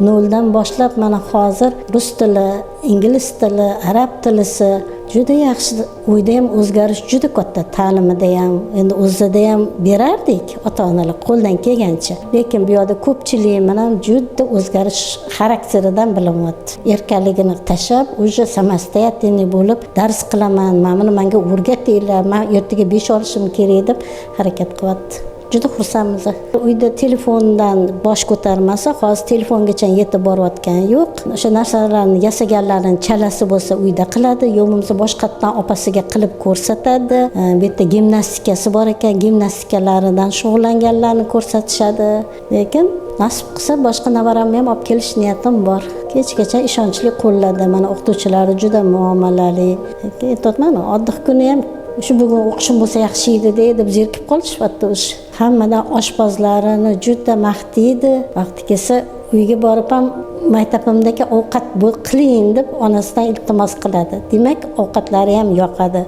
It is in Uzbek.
Noldan boshlab mana hozir rus tili, ingliz tili, arab tilisi juda yaxshi. Uyda ham o'zgarish juda katta, ta'limida ham, endi o'zida ham berardik ota onalar qo'ldan kelgancha, lekin bu yoqda ko'pchiligi bilan juda o'zgarish xarakteridan bilinyapti. Erkaligini tashlab, уже самостоятельный bo'lib, dars qilaman, mana buni manga o'rgatinglar, man ertaga 5 olishim kerak deb harakat qilyapti. Juda xursandmiz. Uyda telefondan bosh ko'tarmasa, hozir telefongacha yetib borayotgani yo'q. O'sha narsalarni yasaganlarini chalasi bo'lsa, uyda qiladi, yo bo'lmasa boshqatdan opasiga qilib ko'rsatadi. Bu yerda gimnastikasi bor ekan, gimnastikalaridan shug'ullanganlarni ko'rsatishadi. Lekin nasib qilsa, boshqa navaramni ham olib kelish niyatim bor. Kechgacha ishonchli qo'llarda. Mana, o'qituvchilari juda muomalali. Aytyapman, oddiy kuni ham shu bugun o'qishim bo'lsa yaxshi edi deb zerikib qolishyapti o'sha. Hammadan oshpazlarini juda maqtaydi. Vaqti kelsa, uyga borib ham maktabimdagi ovqat qiling deb onasidan iltimos qiladi. Demak, ovqatlari ham yoqadi.